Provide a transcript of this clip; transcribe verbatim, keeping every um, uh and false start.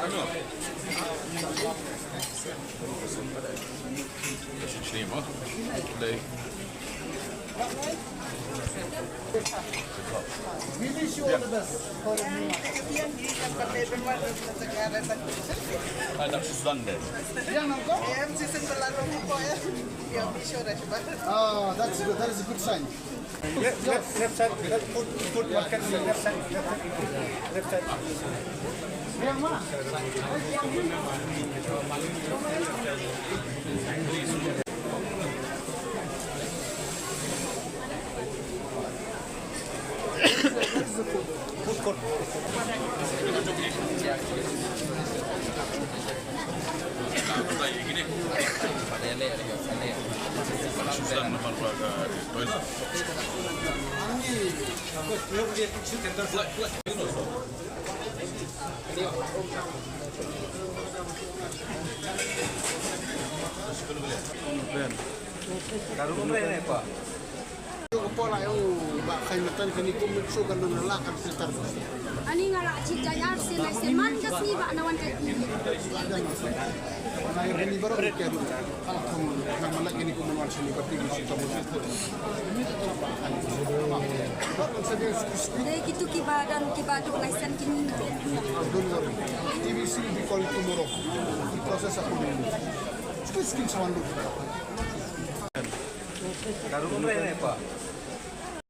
We wish you all the best for your new life. Ah, that's good. That is a good sign. Left, left, left side, left foot, foot market, left side, left side, left side. Food court. Ka rukom re ne pa. Ka poi la ïa u Bah Khainatan kane kum mynta shu kan don la kan filter. Ani nga la chit jaiar se nai se man ka sngi ba na wan ka ki. Nga ïa bini baroh ki adu. Ka la kham nga man la kane kum man wan sini ka pili sita mo. Dei kitu kiba don kiba duk license kini. Don't worry. T V C will be called tomorrow. The process of. Skin skin sawan duk. Ka rukom re ne pa.